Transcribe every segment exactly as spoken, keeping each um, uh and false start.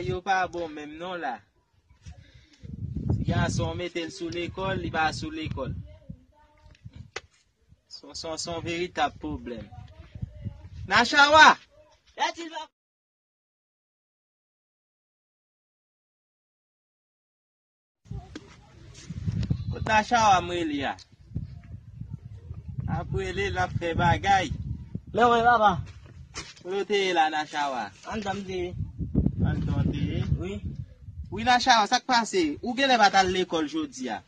Yo pa bon menm non la. Ti gason mete l sou lekòl, li pa sou lekòl. Se yon, se yon, se yon veritab pwoblèm. Nachawa! Kot Nachawa m rele a? Ap rele l ap fè bagay. Men wi papa. Kote w te ye la Nachawa? Anndan m te ye. Anndan w te ye? Wi. Wi Nachawa, sa k pase? Ou genlè pa t al lekòl jodi a?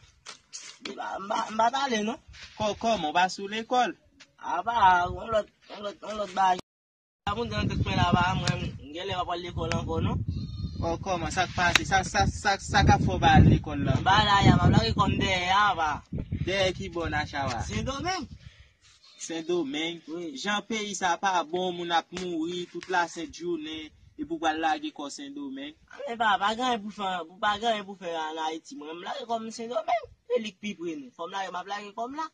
M pa, m pa, m pa t ale non. Kò, kòman w pa sou lekòl? Apa, yon lòt, yon lòt, yon lòt bagay. Sa moun nan tèt mwen la, pa mwen, m genlè pa pral lekòl ankò non. Oh, kòman, sa k pase? Sa, sa, sa, sa k ap fè w pa al lekòl la? M pa la ya, m ap lage kò m dèyè a, pa. Dèyè ki bò Nachawa? Sendomeng. Sendomeng? Wi. Jan peyi sa pa bon, moun ap mouri tout lasent jounen, epi w pral lage kò Sendomeng? A, men pa, pa gen anyen pou fè, pou pa gen anyen pou fè ann Ayiti. Mwen, m lage kò m Sendomeng. Se li k pi pre nou. Fò m lage, m ap lage kò m la.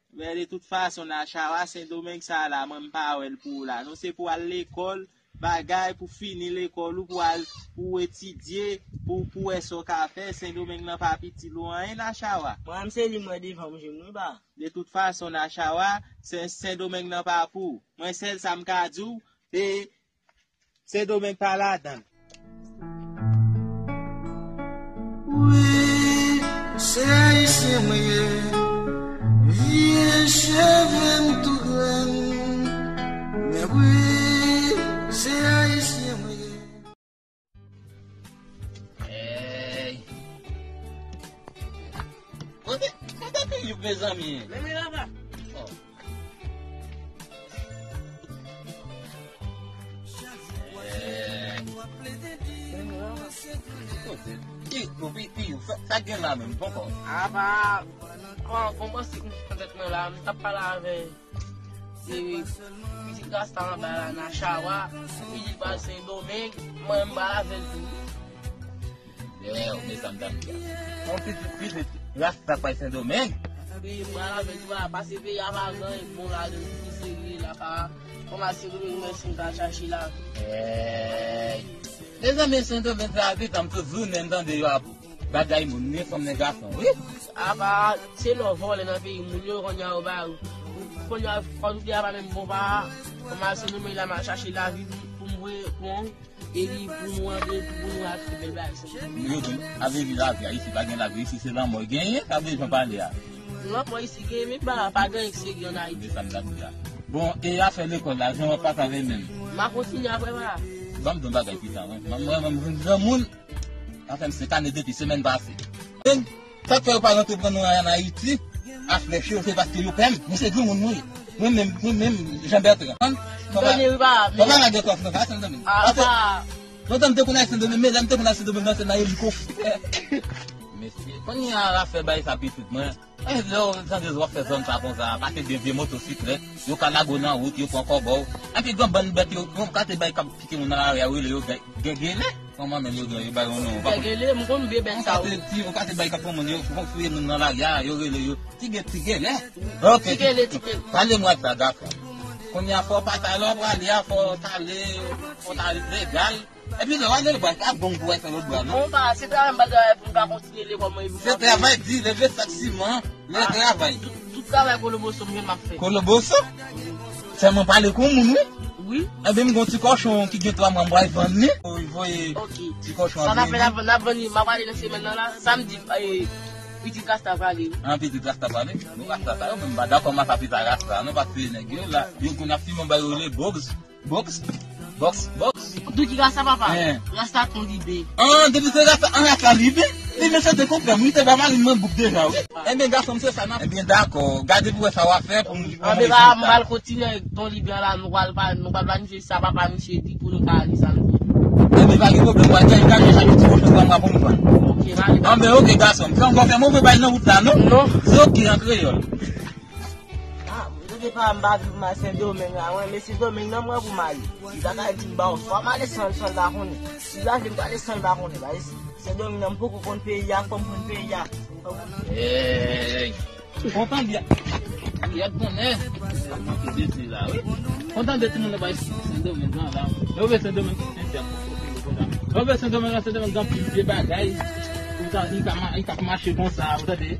Men de tout fason, Nachawa, Sendomeng sa la, mwen m pa wè l pou ou la. Non, se pou al lekòl, bagay, pou fini lekòl ou, pou al, pou etidye, pou, pou wè sa w ka fè. Sendomeng nan pa piti lwen anyen, Nachawa. Mwen menm se li m wè devan m jwenn wi ba. De tout fason, Nachawa, Sen, Sendomeng nan pa pou ou. Mwen sèl sa m ka di w, e Sendomeng pa ladan l. Wi, se ayisyen mwen ye. Vye cheve m tou grenn. Men wi, se ayisyen mwen ye. Hey. Kote, kote Piyou, mezanmi? Men, men, papa. Oh. Eh. Kote? Pi, pi, pi, sa, sa gen la menm, poko. Apa, kòman, kòman se konn tèt mwen la, m t ap pale avè, e, pitit Rasta anba la, Nachawa, li pral Sendomeng, mwen m pral avè l tou. Yo, yo, men sa m t ap di a. Yon pitit, pitit Rasta k pral Sendomeng. Wi, m pral avè l, pase peyi a pa gen bon ladan, ki serye la, pa, kòman Sendomeng, mwen si m ka chache lavi. Hey. Mezanmi, Sendomeng sa, tout tan m tout jounen m tande yo ap bagay moun, ni fanm, ni gason, wi. Apa, se lè w vòlè nan peyi moun yo, kounye a yo ba, kounye a, fò nou di a pa menm bon pa, kòman Sendomeng la, m al chache lavi pou, pou m voye, pou E li pou nou antre, pou nou achte bèl bagay sa. Yo di, a vle di lavi a, isi pa gen lavi, isi se lanmò genyen, sa vle jan pale a. Lanmò isi genyen, men pa, pa gen anyen ki serye ann Ayiti. Se sa m t ap di a. Bon, e afè lekòl la, jan w ap pase avè menm? M a kontinye apre pa. Ban m di yon bagay pita, wi. Mwen, mwen, mwen, mwen, granmoun, afè m se kane depi semèn pase. Sa k fè yo pa rantre pran nou ann Ayiti a flèch yo, se paske yo pè m. Nou se granmoun nou ye. Mwen menm, mwen menm, Jean Bertrand. Fò pa, fò pa lage kòf nan fason nan men. Paske lontan m te konn al Sendomeng, men lè m te konn al Sendomeng nan, se nan elikoptè. Mesye, kounye a afè bay sa pitit mwen. E lè w tande w ap fè zòn sa konsa, pase de vye motosiklèt, yo ka lage w nan wout, yo pran kòb ou. Epi gen bann bèt yo, yon kate bay k ap pike moun nan lari a, yo rele yo gè-, gègèlè. Kòman menm yo gen, yo bay yon non. Gègèlè, m konn vye bèt sa, wi. Yon kate ti, yon kate bay k ap pran moun, yo fouye moun nan lari a, yo rele yo ti gè-, ti gèlè. Ok. Ti gèlè, ti gèlè. Pale mwen ak sa, gason. Kounye a fò w pa t ale, lè w prale a, fò w t ale, fò w t ale legal. Epi lè w ale, w pa ka bon pou w fè lòt bwa, non? Bon, pa, se travay m pa travay pou m ka kontinye lekòl mwen epi. Se travay di, leve sak siman, lè travay. Tout, tout travay koloboso m jwenn m ap fè. Koloboso? Sèlman pale kon moun, wi. Wi. Enben, m gon ti kòchon ki gen twa mwa, m pral vann li. Ou voye ti kòchon. Sa n ap fè, n ap, n ap vann li, m ap ale nan semèn nan la, samdi, e, pitit Rasta prale, wi. An, pitit Rasta prale? Nou Rasta sa yo, men m pa dakò m ap apita Rasta, non, paske nèg yo la, yo konn ap fimen yon bagay yo rele Bobs. Box, box, box. Tou ki Rasta papa? Rasta Ton Libe. An, depi se Rasta, an Rasta Libe? Li mesye te konprann, wi, te ba mari mwen bouk deja, wi. Enben, gason m, se sa n ap. Enben, dakò. Gade pou wè sa w ap fè pou m. Anben, pa, m pral kontinye Ton Libe an la, nou pral pa, nou pral planifye sa papa misye di pou nou ka ale samdi. Enben, pa gen pwoblèm, w al gade, gade chak ti kòchon sa mwa pou m pran. Ok, n ale. Anben, ok, gason m. Fè yon gwo fè move bay nan wout la, non? Non. Se ok, an kreyòl. Ah, mwen te pa m pa viv mal Sendomeng la, mwen, men Sendomeng nan mwen pou m ale. Li pa ka di m ba w fò m ale san, san l pa konnen. Si l pa vle m prale san l pa konnen, ba isi. Sendomeng nan m poko konn peyi a, fò m konn peyi a. Hey! Kontan byen. Yè konnen. Sa manke de di la, wi. Kontan de timoun nan bay Sendomeng nan la. Yo vle Sendomeng, Sendomeng. Bon, men Sendomeng, Sendomeng gen anpil vye bagay. Ou ta, li ka ma-, li ka mache konsa, ou tande?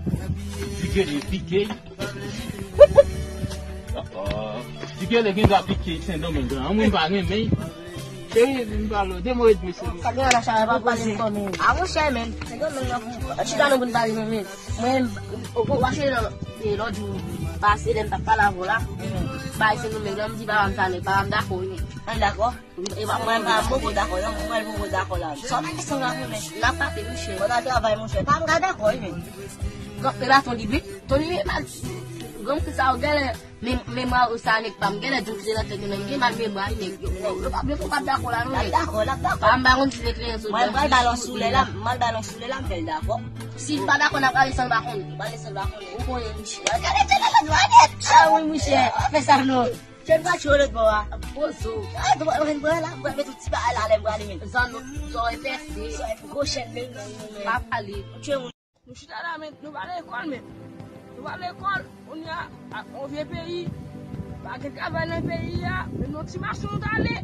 Pike, li pike. Pike, li gen dwa pike Sendomeng lan. An, mwen pa renmen. Cheri, vin pale, de mo edmi, cheri. Sa gen la, cheri, pa pale anko, men. A, monchè, men. Sendomeng lan, chita nou pou n pale, men, men. Mwen, ou, ou, ou, lòt jou pase, lè m t ap pale avè w la. Bay Sendomeng lan, m di papa m sa, men papa m dakò, wi, men. An, dakò. E pa mwen, pa m poko dakò, non, mwen poko dakò la. Sa w pa kesyon la, mwen. N ap pase, monchè. Bon, n ap travay, monchè. Pa m ka dakò, wi, men. Granm, e pa Ton Liben? Ton Liben, pa granm, sa w genlè, men, memwa ou sa, nèg pa m genlè di w ki te nan tèt nou, men m gen mal memwa, wi, nèg. Yo, yo, yo pa, yo pa dakò la, non, nèg. N ap dakò, n ap dakò. Pa m pa konn si se kreyon sou. Mwen, mwen al balon sou lè la, mwen al balon sou lè la, m fè l dakò. Si l pa dakò, n ap ale san l pa konnen. N ap ale san l pa konnen. Ou konnen, monchè. Gade, gade, gade, gade. A, wi, monchè. Fè sa, non. Chèn pa tchou lòt bò a. Pozo. A, mwen, mwen, mwen la, mwen met yon ti bagay la, lè m prale, men. Zòn nou, zòn epèse. Zòn gwo chèn, men, men, men, men. Pa pale. Tchou moun. Nou chita la, men, nou pa lekòl, men. Nou pa lekòl, kounye a, a, yon vye peyi. Pa gen travay nan peyi a, men yon ti mache nou t ale.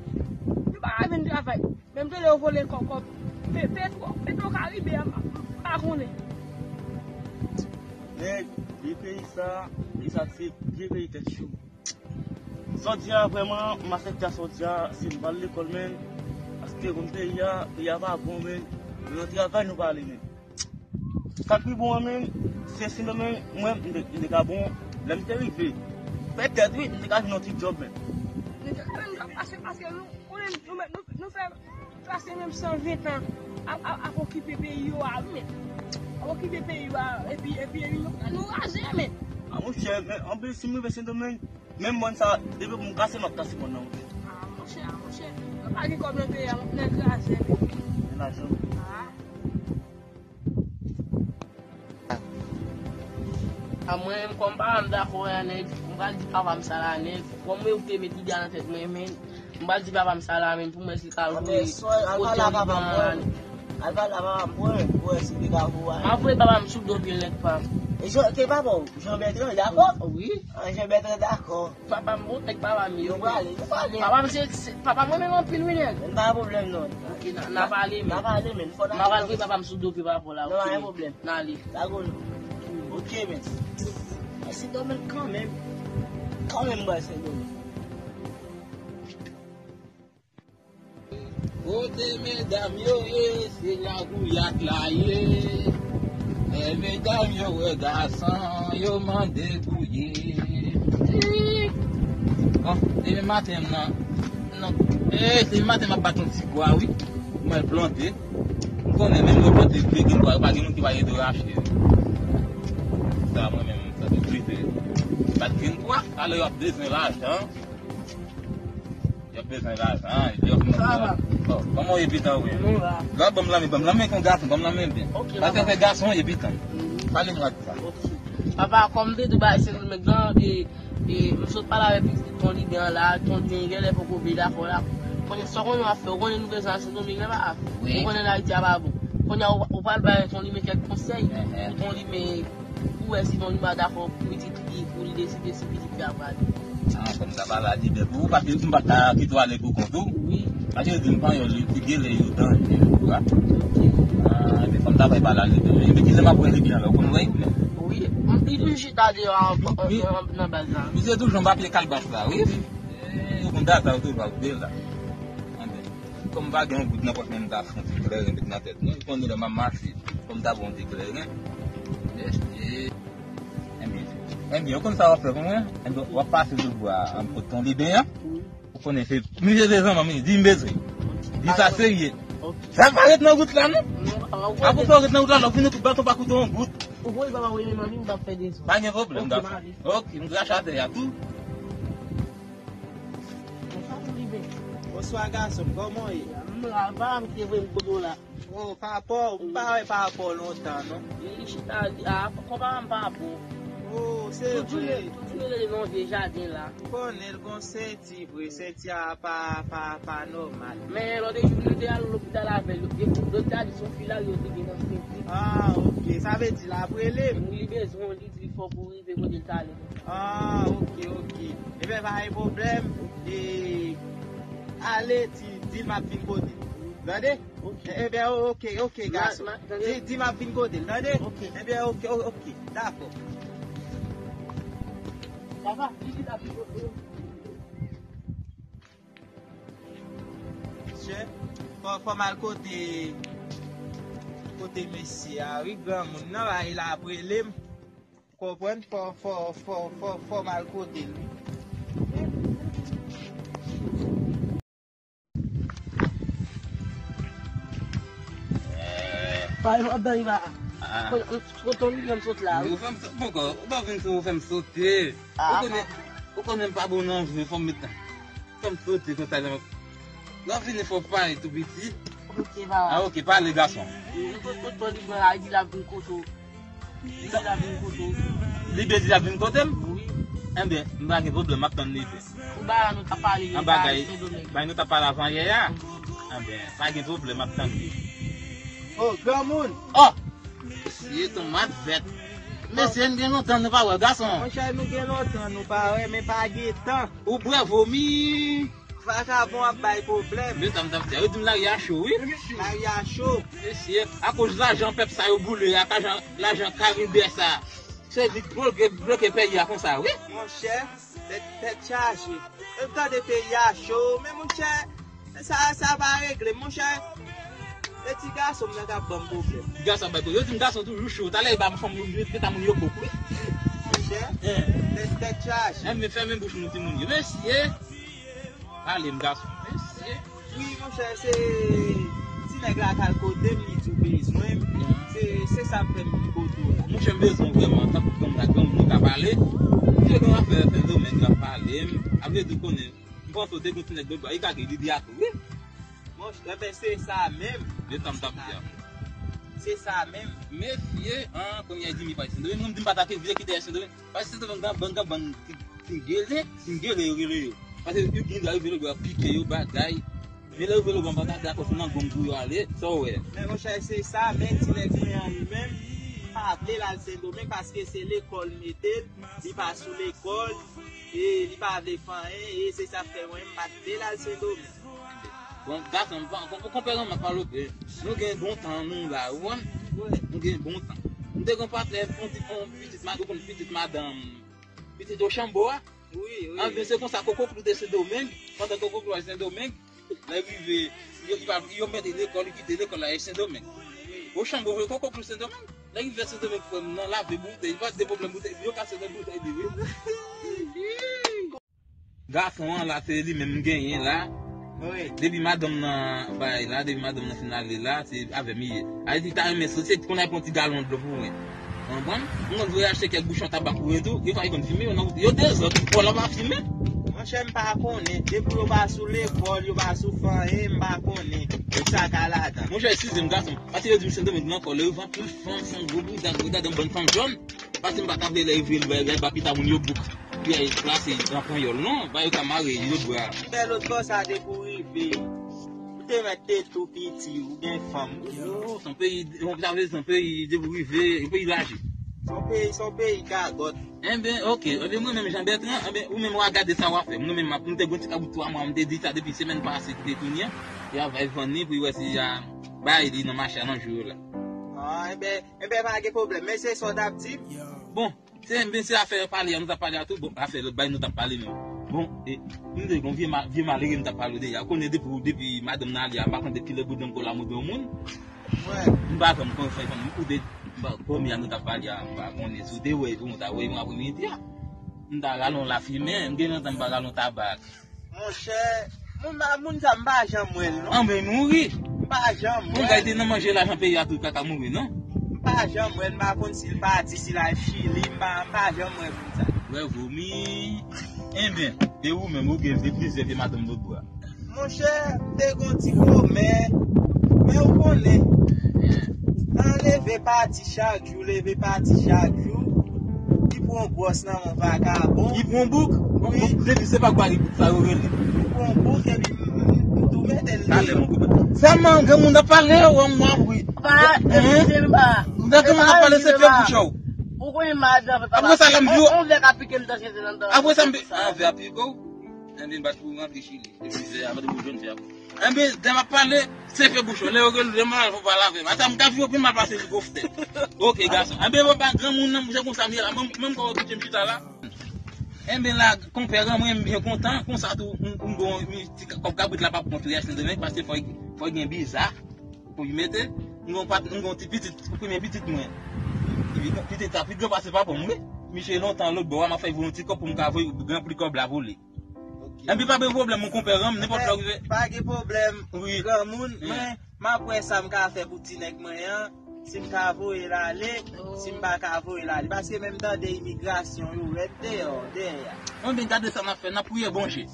Nou pa ka jwenn travay. Menm tande yo vole kòb, kòb. Pe-, Petwo, Petwo Karibe a, m pa konnen. Nèg, vye peyi sa, peyi sa se vye peyi tèt cho. Sa w di a vrèman, m asèpte sa w di a, si m pa al lekòl, men, paske konn peyi a, peyi a pa bon, men, nou nan travay nou pa ale, men. Sa k pi bon an, men, se si mwen, mwen, m te, m te ka bon, lè m te rive. Petèt, wi, m te ka jwenn yon ti djòb, men. Nou te ka jwenn djòb, paske, paske nou, konnen nou, nou, nou fè, pase menm san ven tan ap, ap, ap okipe peyi yo a, wi, men. Ap okipe peyi yo a, epi, epi, epi, nou, nou raze, men. A, monchè, men, anplis, si m rive Sendomeng, menm mòn sa, depi pou m kase, m ap kase mòn nan, monchè. A, monchè, a, monchè. Nou pa gen kòb nan peyi a, nou nan kraze, men. Men lajan. A. A mwen menm, kòm papa m dakò a, nèg, m pral di papa m sa la, nèg. Kòm mwen ou te met ide a nan tèt mwen, men, m pral di papa m sa la, men, pou mwen si l ka voye kote yon liban la. Al pale a papa m, pou wè si li ka voye. M ap voye papa m sou do pye l nèg pa m. E Jean, ke papa w, Jean Bertrand, dakò? Wi. An, Jean Bertrand, dakò. Papa m bon, nèg papa m yo. Nou prale, nou prale. Papa m se, se, papa m renmen m anpil, wi, nèg. Pa gen pwoblèm, non. Ok, n a, n a pale, men. N a pale, men. Fò n a pale. M a pral voye papa m sou do pye papa w la, ok, men. Non, pa gen pwoblèm. N ale. Dakò, non. Ok, men. Mwen Sendomeng kanmenm. Kanmenm, mwen Sendomeng. Kote medam yo ye, se la gouyad la ye. Lè medam yo wè gason, yo mande pou ye. Bon, demen maten m nan, nan, eh, demen maten m ap bat yon ti bwa, wi. Mwen plante. M konnen menm mwen plante vye grenn bwa, pa gen moun ki pa ede w rache. Sa mwen menm, sa te prive. Bat grenn bwa, alò y ap bezwen lajan. Y ap bezwen lajan, y ap... Sa va. Oh, kòman w ye, Pitan, wi? Nou la. Lè w ap ban m lanmen, ban m lanmen kon gason, ban m lanmen byen. Ok, papa. Paske se gason w ye, Pitan. Mhm. Pale m la de sa. Ok. Papa, kòm m te di w bagay Sendomeng lan, e, e, m sot pale avèk pitit Ton Liben an la, Ton Liben genlè poko vle dakò la. Konnen sa w konnen w ap fè, ou konnen nou bezwen al Sendomeng la, papa. Wi. Ou konnen Ayiti a pa bon. Kounye a, ou, ou pral bay Ton Liben kèk konsèy, mhm, pou Ton Liben, pou wè si Ton Liben dakò pou pitit li, pou li deside si pitit li ap ale. Ah, fò m ta pale a Liben pou ou, paske m pa ta kite w ale pou kont ou. Wi. Paske yo di m panyòl, li di gele yo danje, ou wè. Ok. Ah, men fò m ta pale a Liben. Men kilè m ap wè Liben an la, ou konn wè Liben? Wi, m, li toujou chita deyò a, nan, nan baz la. Misye toujou anba pye kalbas la, wi. Eh, yo konn data, yo toujou ap gade la. Anben, kòm m pa gen yon goud nan pòch mwen, m ta fè yon ti kleren met nan tèt mwen. Ou konnen lè m ap mache, fò m ta pran yon ti kleren. Mesye. Enben, enben, ou konn sa w ap fè pou mwen? Enben, w ap pase sou bwa a, kot Ton Liben an. Ou konnen se, misye se zanmi m, di m bezwen. Di sa serye. Ok. Sa pa ret nan wout la, non? Non, papa, ou... Apre sa, w ret nan wout la, lè w vini, tout baton pa koute yon goud. Ou voye papa voye men manmi, m t ap fè dezòd. Pa gen pwoblèm, gason. Ok, m krache atè a tou. Bonswa, gason m, kòman w ye? M la, papa m ki te voye m kote w la. Oh, papa w, m pa wè papa w lontan, non. Li chita, li, a, konpa m pa bon. Oh, se vre. Tout jounen, tout jounen rele nan vye jaden la. M konnen l gon senti vre, senti a pa, pa, pa nòmal. Men lòt jou nou te al lopital avè l, yo, yo, yo te al di se yon fi la yo te gen nan senti. Ah, ok. Sa vle di l ap rele m. Wi, li bezwen w, li di l fò pou rive kote l t ale. Ah, ok, ok. Ebyen, pa gen pwoblèm. E, ale, di, di l m ap vin kote l. Tande? Ok. Ebyen, oke, oke, gason. Di, di m ap vin kote l, tande? Ok. Ebyen, oke, oke, dakò. Papa, di li t ap vin kote l. Mesye, fò, fò m al kote, kote mesye a, wi, granmoun nan, la, li ap rele m. Konprann, fò, fò, fò, fò, fò m al kote l, wi. Pa yon ap dèyè la. Ah. Kote, kote yon milyon sot la, wi. Ou fè m sot, poko, ou pa vin sou, ou fè m sote. Ah. Ou konnen, ou konnen m pa bon nan jwe, fò m met, fò m sote konsa, lè m ap, lè w vini fò w pale tou piti. Ok, papa. Ah, ok, pale, gason. Tonton Libran la, li di l ap vin kote w. Li di l ap vin kote w. Li byen di l ap vin kote m? Wi. Enben, m pa gen pwoblèm, m ap tann li vin. Ou ba nou t ap pale, anba kay, Sendomeng. Bay nou t ap pale avan yè a? Enben, pa gen pwoblèm, m ap tann li. Oh, granmoun! Oh! Mesye, tomat vèt. Mesye, n gen lontan nou pa wè, gason. Monchè, nou gen lontan nou pa wè, men pa gen tan. Ou bwè vomi. Vakabon ap bay pwoblèm. Men sa m t ap di a, yo di m lari a cho, wi. Lari a cho. Mesye, akoz lajan pèp sa yo boule a, lajan, lajan Karibè sa, se li k bloke, bloke peyi a konsa, wi. Monchè, tèt, tèt chaje. Yo tande peyi a cho, men monchè, sa, sa pa regle, monchè. E ti gason m nan k ap ban m pwoblèm. Ti gason ap bay pwoblèm. Yo di m gason toujou cho. Talè e ba m fanm yo, yo, yo ta moun yo bòk, wi. Monchè, tèt, tèt chaje. Enben, fèmen bouch nou, timoun yo. Mesye! Pale m, gason. Mesye. Wi, monchè, se ti nèg la k al kote m, li di w bezwen m. Se, se sa k fè m vin kote w la. Monchè, m bezwen w vrèman, tankou granmoun ak granmoun nou ka pale. Monchè, gen yon afè Sendomeng k ap pale m. Apre tou, konnen, m panse w te gen yon ti nèg lòt bò, li ka gen lide a tou, wi. Monchè, enben, se sa menm. Se sa m t ap di a. Se sa menm. Mesye, an, kounye a, di m li pa Sendomeng. Mwen, m di m pa ta ke vle kite Sendomeng. Paske Sendomeng gen bann, gen bann ti, ti gele, ti gele yo rele yo. Paske yo gen dwa rive lòtbò a pike yo, bagay. Men lè yo rive lòtbò a, pa ta dakò, se nan gang pou yo ale. Sa w wè? Men monchè, se sa, men ti nèg mwen an li menm, pa vle l al Sendomeng paske se lekòl mete l, li pa sou lekòl, e li pa vle fè anyen, e se sa k fè mwen, m pa t vle l al Sendomeng. Bon, gason, bon, bon, konpè Lanmak pa loke. Nou gen bon tan, nou la, ou konprann? Wi. Nou gen bon tan. M te gen patnè, yon ti, yon pitit ma-, ou konn pitit madanm, pitit Ochanbo a? Wi, wi. Anben, se konsa Koko Klou te Sendomeng, pandan Koko Klou al Sendomeng, lè rive, yo, li pa, yo mete lekòl, li kite lekòl la, e Sendomeng. Ochanbo voye Koko Klou Sendomeng. Lè rive Sendomeng, frè m nan lave boutèy, li pa de pwoblèm boutèy, yo kase nan boutèy li, wi. Gason an la, se li menm m genyen la. Wi. Depi madanm nan bay la, depi madanm nan fin ale la, se avè m li ye. A di ta renmen soti, se konn al pran ti galon dlo pou mwen. Ou konprann? M konn voye achte kèk bouchon tabak pou mwen tou. Gen fwa li konn fimen, yo nan wout, yo dezòd, pou la pa fimen. Monchè, m pa konnen. Depi yo pa sou lekòl, yo pa sou fè anyen, m pa konnen. Tout sa ka ladan. Monchè, eskize m, gason. Paske yo di m Sendomeng nan kò, lè yo vant tout fanm, se yon gwo bouda, bouda dan bann fanm jòn. Paske m pa ta vle lè yo vle bay, bay ba pita moun yo bouk. Pyè plase nan panyòl, non, ba yo ka mare yo bra. M fè lòt bò sa depi w rive. Ou te mèt te tou piti, ou gen fanm. Yo, se yon peyi, yon ta vle di se yon peyi depi w rive, yon peyi raje. Se yon peyi, se yon peyi gagòt. Enben, oke. Enben, mwen menm, Jan Bètran, enben, ou menm w a gade sa w a fè. Mwen menm, m ap, m te gon ti kabout twa mwa, m te di sa depi semèn pase ki te tounen an. Y a vay vann li pou y wè si y a bay li nan mache a nan jou yo la. Ah, enben, enben, pa gen pwoblèm. Men se sa w t ap di m? Bon, se, men se afè pale a nou t ap pale a tou. Bon, afè lòt bagay nou t ap pale menm. Bon, e, m te gon vye ma-, vye malere m t ap pale w de a. Ou konnen depi, depi madanm nan ale a, m pa konn de kilè bout nan kò l a montre yon moun. M pa janm konn fè fanm, m koute, m pa, kòm ya nou t ap pale a, m pa konnen si w te wè, epi mwen ta wè yon apremidi a. M ta rale yon lafimen, m gen lontan m pa rale yon tabak. Monchè, moun, moun sa m pa janm wè l, non. Anben, mouri. M pa janm wè l. Moun sa te nan manje lajan peyi a tou, kaka mouri, non. M pa janm wè l, m pa konn si l pati, si l al Chili, m pa, m pa janm wè moun sa. Wè vomi. Enben, e ou menm, ou gen de plizyè vye madanm lòt bò a. Monchè, m te gon ti komè, men ou konnen, nan leve pati chak jou, leve pati chak jou, li pran bwòs nan men vakabon. Li pran bouk? Wi. Depi se pa gwari bouk sa yo rele. Li pran bouk epi m, m, m tou mete l dèyè. Talè, mon konpè. Sèlman, gen moun ap pale, ou an mwa, wi. Pa, eskize m, pa. Lè gen moun ap pale, se fè bouch ou. Ou konnen madan, papa. Apre sa, lè m di w. On, on vè ka pike m nan tete nan dan. Apre sa, m di, ah, vè a pike w. Enben, bat pou rantre Chili. Depi zè a, bat pou jwenn fè a. Enben, lè m ap pale, se fè bouch ou. Lè yo rele, lè m al, fò pale avè m. Ata m ka viv anpil mal pase helikoptè. Oke, gason. Enben, papa, granmoun nan, se konsa m ye la. Menm, menm kò w touche m chita la. Enben, la, konpè, granmoun, m byen kontan. Konsa tou, m, m gon, m, ti kòb kabrit la p ap kont tou, yè, Sendomeng, paske fò, fò gen biza. Pou y mete, m gon pat, m gon ti pitit, premye pitit mwen. Epi pitit sa pi gran pase papa m, wi. Misye lontan lòt bò a, m ap fè voye yon ti kòb pou m ka voye, ranpli kòb la pou li. Oke. Epi pa gen pwoblèm, mon konpè, ranm, nenpòt lè w rive. Pa gen pwoblèm, wi, granmoun, men m ap wè sa m ka fè pou ti nèg mwen an, si m ka voye l ale, si m pa ka voye l ale. Paske menm tande imigrasyon yo rèd deyò, dèyè a. Bon, ben, gade sa n ap fè, n ap priye Bondye.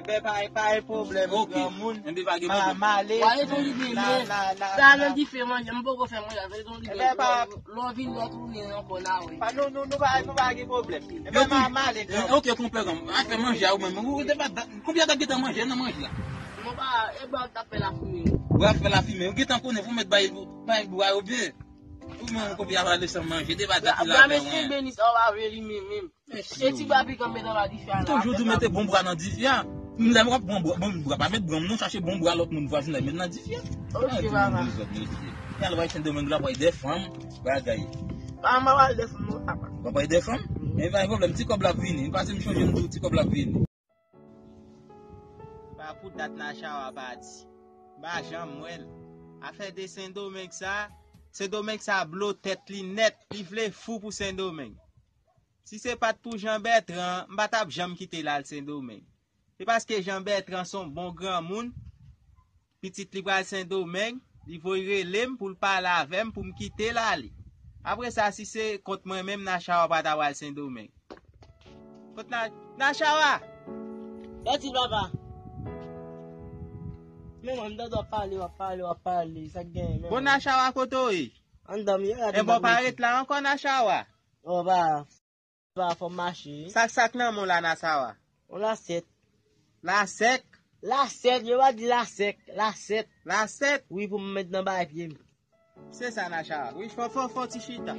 Enben, pa, pa gen pwoblèm, granmoun. Enben, pa gen pwoblèm. M ale. Wa, e ton lide, men. Sa nan dife manje, m poko fè manje, e ton lide. Enben, pa. Lè w vini, lè w tounen ankò, n a wè. Pa, nou, nou, nou pa, nou pa gen pwoblèm. Enben, m ale, granmoun. Oke, konpè, granmoun. A fè manje a ou menm. Ou te pa, konbyen tan gentan manje, nan manje la? Non, pa, e bwa t ap fè lafimen. Bwa ap fè lafimen. Ou gentan konnen, fò mèt bay, bay bwa yo byen. Ou menm, konbyen a pale san manje, te pa dat ki la. Bwa mesye beni sa, w pa vle li menm, menm. Se ti bwa pikan met anba dife a la. Toujou di w mete bon bwa nan dife a. M lè m ap pran bwa, bon bwa, pa met bwa m non, chache bon bwa lòt moun vwazinay met nan dife a. Oke, papa. Lè al wè Sendomeng la, wè de fanm, bagay. Pa m al de fanm non, papa. W ap wè de fanm? Men pa gen pwoblèm, ti kòb la ap vini. Pase m chonje m di w ti kòb la ap vini. Pa pou dat Nachawa pati. M pa janm wè l. Afè de Sendomeng sa, Sendomeng sa blo tèt li nèt, li vle fou pou Sendomeng. Si se pa t pou Jan Bètran, m pa t ap janm kite l al Sendomeng. Se paske Jan Bètran se yon bon granmoun, pitit li pral Sendomeng, li voye rele m pou l pale avè m pou m kite l ale. Apre sa, si se kont mwen menm, Nachawa pa ta pral Sendomeng. Kot Na-, Nachawa? Sòti, papa. Men mwen, m tande w ap pale, w ap pale, w ap pale. Sa k genyen, men? Bon, Nachawa, kote w ye? Anndan m ye, gade. Enben, w pa ret la ankò, Nachawa? O, pa, pa, fò m mache. Sa k, sa k nan men w la, Nachawa? Yon lasèt. Lasèk? Lasèt, yo pa di lasèk, lasèt. Lasèt? Wi, pou m met nan bay pye m. Se sa, Nachawa. Wi, fò, fò, fò ti chita.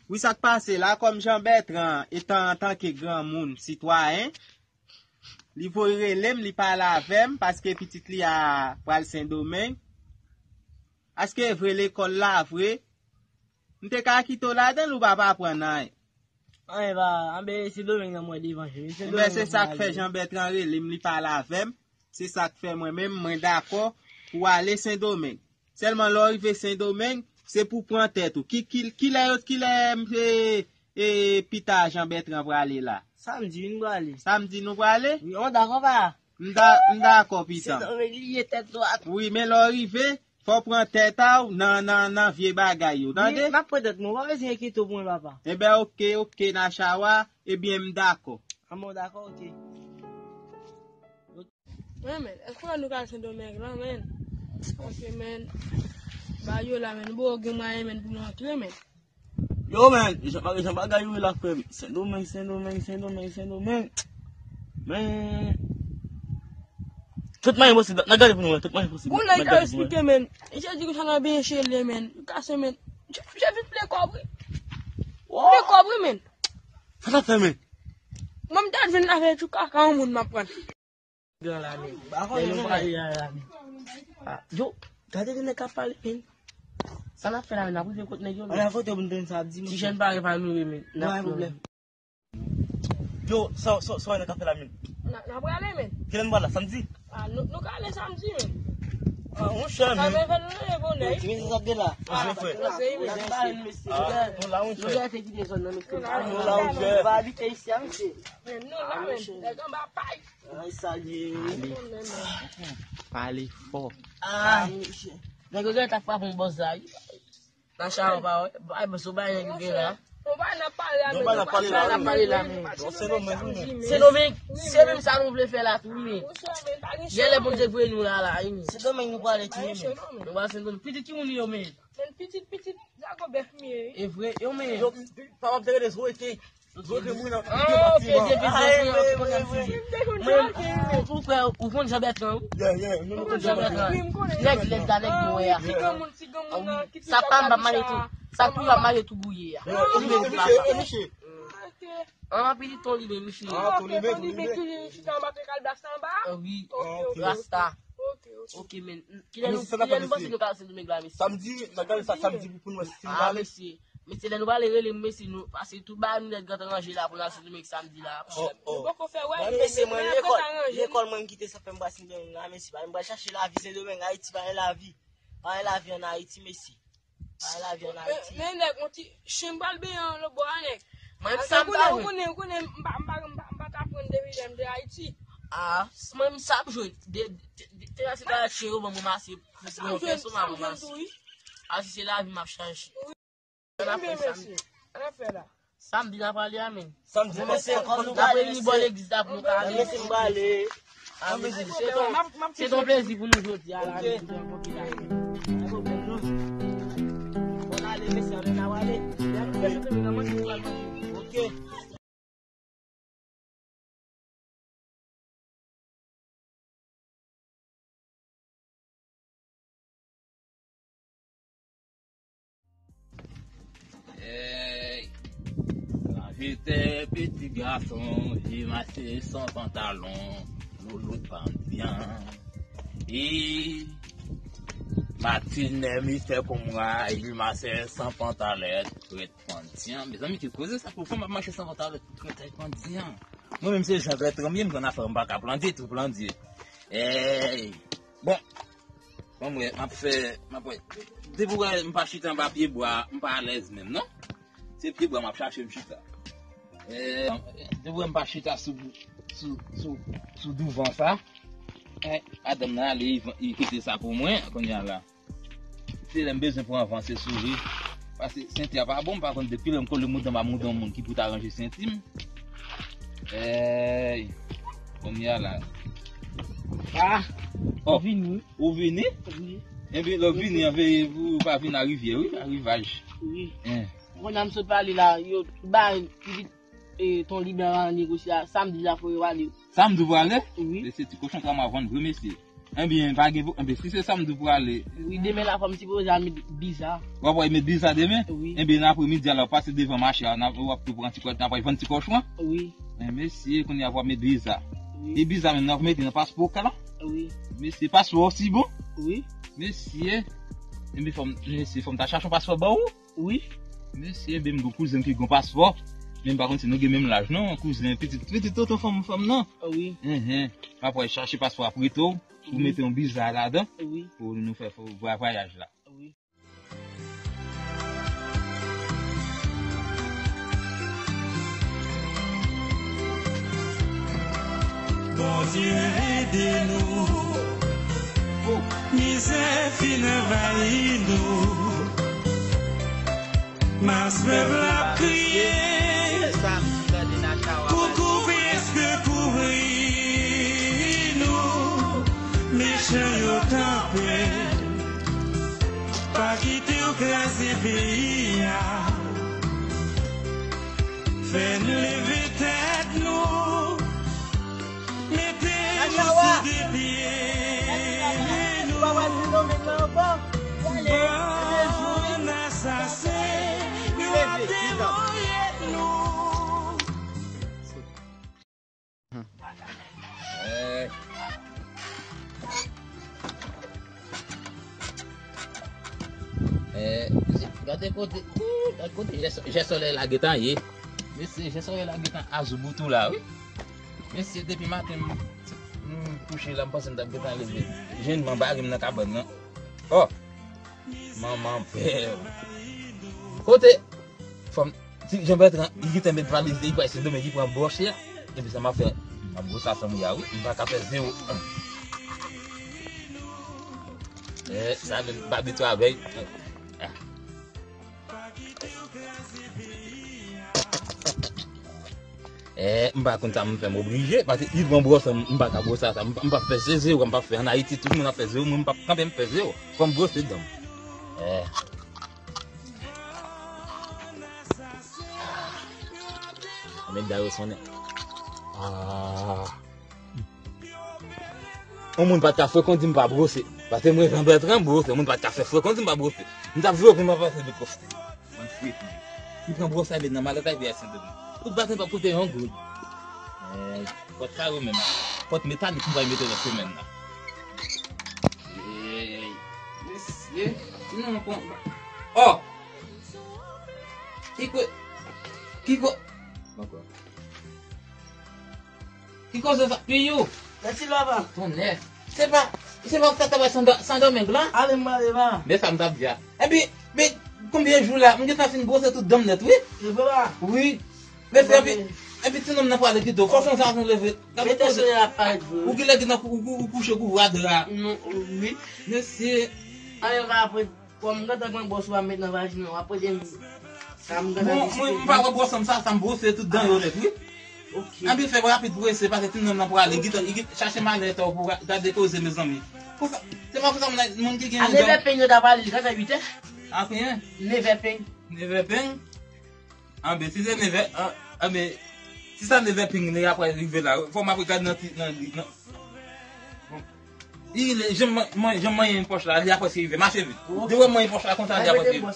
Wi, sa k pase la, kòm Jan Bètran, etan antanke granmoun, sitwayen, li voye rele m, li pale avè m, paske pitit li a pral Sendomeng. Èske vre lekòl la vre? M te ka kite w ladan l, ou pa, pa aprann anyen. Anyen pa, anben, Sendomeng nan mwen devan, cheri. Enben, se sa k fè Jan Bètran rele m, li pale avè m. Se sa k fè mwen menm, mwen dakò pou w ale Sendomeng. Sèlman lè w rive Sendomeng, se pou w pran tèt ou. Ki, ki, kilè yo, kilè, e, e, pita Jan Bètran prale la? Samdi, wi, nou prale. Samdi, nou prale? Wi, on dakò, pa? M da-, m dakò, pita. Sendomeng, li ye tèt dwat. Wi, men lè w rive, fò w pran tèt a w nan, nan, nan vye bagay yo, tande? Wi, m ap pran tèt mwen, w pa bezwen enkyete w pou mwen, papa. Enben, oke, oke, Nachawa, ebyen, m dakò. Anben, w dakò, oke. Wi, men, èske w wè nou ka al Sendomeng la, men? Paske, men, ba yo la, men, nou poko gen mwayen, men, pou nou antre, men. Yo, men, jan, jan bagay yo ye la, frè m. Sendomeng, Sendomeng, Sendomeng, Sendomeng. Men, tout mwayen posib, n a gade pou nou wè, tout mwayen posib. Gon nèg k ap eksplike, men. Misye di konsa n a benyen chele, men. Kase, men. Misye, misye vin vle kòb, wi. Vle kòb, wi, men. Sa n ap fè, men? Mwen, m ta vin avè ti kaka yon moun m ap pran. Gran la, men. Lè nou pale a la, men. Ah, yo, gade de nèg k ap pale, men. Sa n ap fè la, men? N ap rive kot nèg yo, men. Ann al kote pou n tande sa ap di, monchè. Ti jèn pa epanouye, men. N ap pran pwoblèm. Yo, sa, sa, sa nèg ap fè la, men? N a, n a prale, men. Kilè n pral la, samdi? Ah, nou, nou ka ale samdi, men. Ah, monchè, men. Sa men fè nou leve bonè. Yo, ki mezi sa gen la? Ah, nou la, monchè. Nou la, monchè. Nou pa abite isi a, mesye. Men nou la, men. Nèg anba pay. Ay, salye. Pale, pale fò. Ah, mesye. Nèg yo gentan frape yon bòs la, wi. Nan chay pa wè. Ay, bòs, ou bay nèg yo gen la. Nou pa nan pale la, men. Nou pa nan pale la, men. Sendomeng, wi, men. Sendomeng, se menm sa nou vle fè la tou, wi, men. Genlè Bondye voye nou la, la, wi, men. Sendomeng nou prale tou, wi, men. Nou prale Sendomeng. Pitit ki moun yo, men? Men pitit, pitit, Dagobè m ye, wi. E vre, yo, men. Yo, pa w ap te rele Zoe te. Zoe te mouri nan, ah, ok, depi Zoe te mouri nan, mwen, ou tou frè, ou konn Jan Bètran, wi. Yeah, yeah, nou konn Jan Bètran. Nèg lèd la, nèg nwè a. Ti granmoun, ti granmoun nan ki sa pa m pa mache tou. Sa tou pa mache tou gouye a. Yo, e misye, e misye. An, m ap li Ton Liben, mesye. Ah, Ton Liben, Ton Liben ki chita anba pye kalbas la anba? Ah, wi. Ok, ok. Rasta. Ok, ok. Ok, men. Kilè nou, kilè nou panse nou ka al Sendomeng la, mesye? Samdi, n ap gade sa samdi pou nou wè si nou ka ale. Ah, mesye. Mesye, lè nou prale rele m, mesye, nou pase tout bagay nou nèt gad ranje la pou n al Sendomeng samdi la. Oh, oh. Nou poko fè wè. Mwen, mesye, mwen, lekòl, lekòl mwen m kite sa fè m pa Sendomeng la, mesye. Pa m pral chache lavi Sendomeng, Ayiti, pa gen lavi. Pa gen lavi ann Ayiti, mesye. Pa gen lavi ann Ayiti. Men nèg, yon ti chen pral benyen lòtbò a, nèg. Mwen, sa m pa jwenn. Ou konnen, ou konnen, m pa, m pa, m pa, m pa t aprann depi lè m te Ayiti. Ah, mwen, sa m jwenn. De, de, de, te rase pa chen yo, ban m ranmase. Pou fè sou m ap ranmase. Ah, si se lavi m ap chache. Ann ap fè samdi. Ann ap fè la. Samdi n ap prale a, men. Samdi, mesye, kòm nou prale, mesye. N ap reyini bò legliz la pou nou ka ale. Mesye, m prale. Ah, mesye, se ton, se ton plezi pou nou jodi a la, mesye, nan konpilay. Pa gen pwoblèm, non. Bon, ale, mesye, ann ale. Ok. Ey, gran jete pitit gason, li mache san pantalon, loulout pandyan. E matinè mistè konmwa, li mache san pantalèt, prèt pandyan. Mezanmi, ki koze sa pou fanm ap mache san pantalèt, prèt pandyan? Mwen menm se jan vètran m ye, m konn afè m pa ka pandye, tou pandye. Ey, bon, Bon, mwen, m ap fè, m ap wè. Depi w wè m pa chita anba pye bwa, m pa alèz menm, non. Se pye bwa m ap chache m chita. Eh, depi w wè m pa chita sou, sou, sou, sou douvan sa. Eh, madanm nan ale, li, li kite sa pou mwen, kounye a la. Se lè m bezwen pran van, se sou li. Paske senti a pa bon, m pa konn depi lè m kole mouda m a mouda yon moun ki pou ta ranje senti m. Ey, kounye a la. Ah, oh, ou vini. Ou vini? Wi. Ebyen, lè w vini an, veye pou ou pa vin a rivyè, wi, a rivaj. Wi. Hein. Kounye a m sot pale la, yo ba pitit, eh, Ton Liben an negosye a, samdi la fò yo ale. Samdi ou prale? Wi. E se ti kochon sa m a vann vre, mesye. Ebyen, pa gen pwo-, ebyen, si se samdi pou ale. Wi, demen la fò m sipoze al met biza. W ap al met biza demen? Wi. Ebyen, nan apremidi a la, w pase devan mache a, w ap tou pran ti kòd, nan pral vann ti kòchon an? Wi. Men mesye, kounye a w ap met biza. Wi. E biza menm nan w ap mete nan paspò w la? Wi. Mesye, paspò w osi bon? Wi. Mesye. Ebyen, fò m, mesye, fò m ta chache yon paspò ba ou? Wi. Mesye, ebyen, m gen kouzen ki gen paspò. Men m pa konn si nou gen menm laj, non, kouzen, pitit, pitit tonton fanm, fanm nan. Wi. Enhen. M ap al chache paspò a prete w. Pou mete yon biza ladan, wi, pou nou fè fo-, vwa-, vwayaj la. Wi. Bondye ede nou, mizè fin anvayi nou. Mas pèp la ap kriye pou kouvri, èske kouvri nou. Mechan yo kanpe, pa kite yo kraze peyi a. Fè n leve tèt nou. Mete nou sou de pye nou. Ban jwenn asasen yo ap devoye nou. Eh. Eh, gade kote, gade kote jè, jè solèy la gentan ye. Mesye, jè solèy la gentan azouboutou la, wi. Mesye, depi maten m, m kouche la, m panse m t ap gentan leve. Jènman bare m nan kabann nan. Oh! Manman bèl. Kote? Fanm, ti Jean Bertrand, li gentan met valiz li, li pral Sendomeng, li pran bwòs li a. Epi sa m ap fè, m ap bwose sa m ye a, wi. M pa ka fè zewo. Eh, sa menm, m pa abitye avè l. Ah. Eh, m pa konn sa m fè, m oblije, paske li pran bwòs, m, m pa ka bwose sa, m, m p ap fè se zewo, m p ap fè. Ann Ayiti, tout moun ap fè zewo, mwen m p ap kanpe m fè zewo. Fò m bwose dan m. Eh. Anmède a yo sonnen. Ah. Yon moun pa t ka fè kondi m pa bwose. Paske mwen Jean Bertrand bwose, yon moun pa t ka fè fè kondi m pa bwose. M t ap jwe pou m pa pase de kòf. Mwen fwe. M pran bwòs la, met nan malèt la, epi al Sendomeng. Kout baton pa koute yon goud. Eh, pòt kare menm. Pòt metalik m pral mete nan semèn nan. Ey, mesye, ti nonm kon. Oh! Ki ko-, ki ko-, Ki koze sa? Piyou! Mèsi, papa. Tonnè. Se pa, se pa ou ki ta travay San, San Domeng la? Ale, m ale, papa. Men sa m t ap di a. Epi, men, konbyen jou la, m gentan fin bwose tout dan m nèt, wi. Se vre, papa? Wi. Mesye, epi, epi ti nonm nan prale pito. Fò sonje avan w leve. Gade koze. Ou genlè gentan kou-, ou, ou, ou kouche kouvri a dra. Non, wi. Mesye. Ale, papa, apre. Kòm m gentan pran bwòs ou a m met nan vajin an, w ap rete m. Sa m gentan disipline. Mwen, mwen, m pa wè bwòs an m sa, sa m bwose tout dan yo nèt, wi. Ok. Anpi fè rapid prese, paske ti nonm nan prale, li gentan, li gentan chache malè to pou ra-, gade koze, mezanmi. Konsa, se pa konsa moun, moun ki gen dan. A nevè peng yo ta prale, li ka fè uitè. A konbyen? Nevè peng. Nevè peng? Anben, si se nevè, an, anben, si sa nevè ping li apre rive la, fò m apre gade nan ti, nan, nan, bon. Li, li, jan m, mwen, jan m manyen pòch la, li apre se rive, mache vit. Ok. Depi w manyen pòch la konsa, li apre se rive.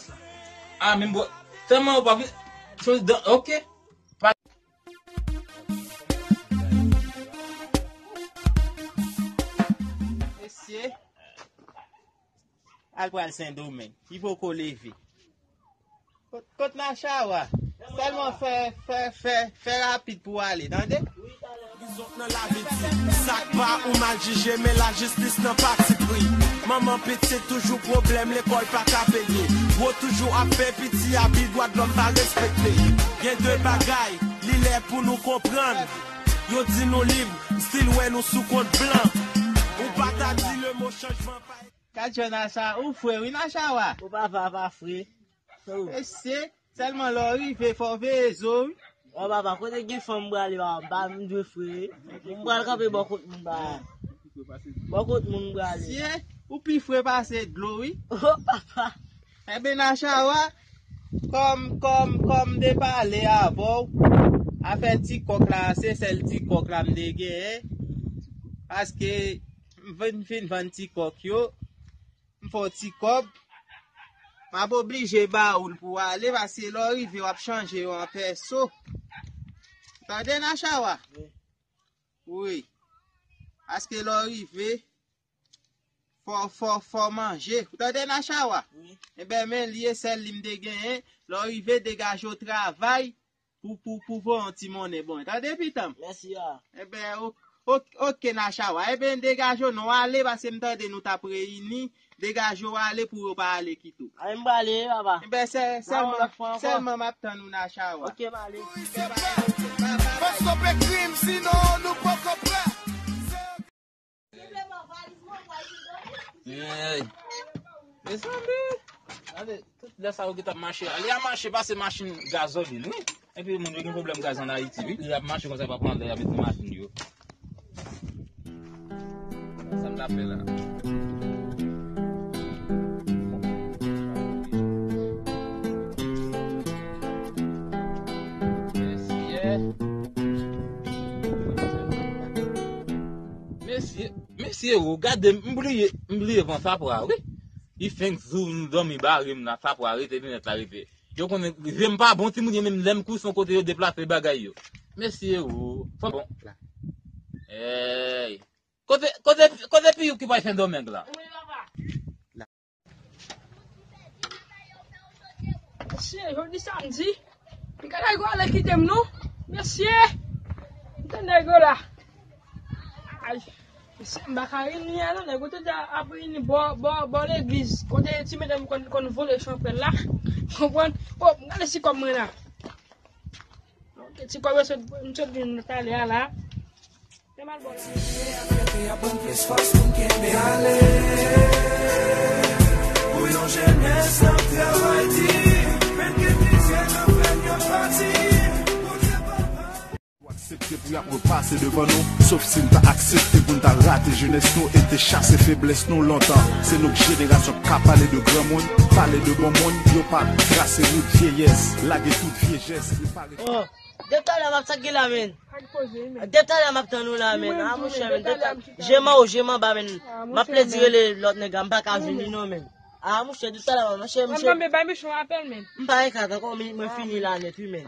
A, menm bò, sèlman ou pa vle, se dan, ok. Pa- Mesye. Al pral Sendomeng. Li poko leve. Kot, kot Nachawa? Sèlman fè, fè, fè, fè rapid pou w ale, tande? Bizon nan lavi di, sa k pa ou mal jije, men lajistis nan pati pri. Manman pitit toujou pwoblèm, lekòl pa ka peye. Gwo toujou ap fè piti abi, dwa de lòm pa respekte. Gen de bagay, li lè pou nou konprann. Yo di nou lib, still wè nou sou kont blan. Ou pa ta di le mo chanjman pa Gad jan Nacha, ou fre wi Nachawa. Ou pa va, pa fre. Mesye, sèlman lè w rive, fò w veye zo wi. Wi papa, kote gen fanm m prale, papa, m dwe fre. M pral kanpe bò kot moun, papa. Bò kot moun m prale. Mesye, ou pi fre pase dlo wi. Oh papa. Enben Nachawa, kòm, kòm, kòm m te pale avè w, afè ti kòk la, se sèl ti kòk la m te genyen. Paske m vin fin vann ti kòk yo, m fè w ti kòb, m ap oblije ba ou l pou w ale, paske lè w rive, w ap chanje yo an pèso. Tande, Nachawa? Wi. Wi. Paske lè w rive, fò, fò, fò w manje. Ou tande, Nachawa? Wi. Enben, men li e sèl li m te genyen. Lè w rive, degaje w travay, pou, pou, pou voye yon ti monnen ban. Tande, pitan m? Mèsi, a. Enben, o-, o-, oke, Nachawa. Enben, degaje w non, ale, paske m tande nou t ap reyini. Degaje w ale pou yo pa ale kite w. Ale, m prale, papa. Enben, sè-, sèlman, sèlman m ap tann ou, Nachawa. Oke, m ale. Fò stope krim, sinon nou poko prè. Ey. Mezanmi. Gade, tout lè sa yo ki t ap mache a. Li ap mache pase machin gazolin, wi. Epi moun yo gen pwoblèm gaz ann Ayiti, wi. Li ap mache konsa pa pran lè y ap met nan machin yo. Sa m t ap fè la. Mesye. Mesye. Mesye, o, gade m, m bliye, m bliye pran sapra, wi. Li fenk zou, m dòmi bare m la, sapra rete, linèt la rete. Yo konnen, je m pa bon, timoun yo menm lè m kouri se yon kote yo deplase bagay yo. Mesye, o, fò bon. Ey. Kote, kote, kote Piyou ki pral Sendomeng la? Mesye, jodi samdi, piga nèg yo ale kite m non. Mesye, kite nèg yo la. Ay, mesye, m pa ka reyini a non, nèg yo te di ap reyini bò, bò, bò legliz, kote ti medam konn, konn vole chanpèl la. Konprann? O, m gade si kòb mwen la. Ok, ti kòb yo sot, m sot vin talè a la. Aksepte pou y ap repase devan nou, sof si n ta aksepte pou n ta rate jenès nou e te chase feblès nou lontan. Se nou k jenerasyon k ka pale de granmoun, pale de bon moun, yo pa trase wout vyeyès, lage tout vye jès e pa rete. Depi talè m ap sa k gen la, menn. Depi talè m ap tann ou la, menn. A, monchè, menn. Je m anwo, je m anba, menn. M ap plede rele lòt nèg la, m pa ka vini non, menn. A, monchè, depi talè m ap, monchè, monchè. M pa gen kat ankò, mwen fini la nèt, wi, menn.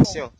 Aksyon.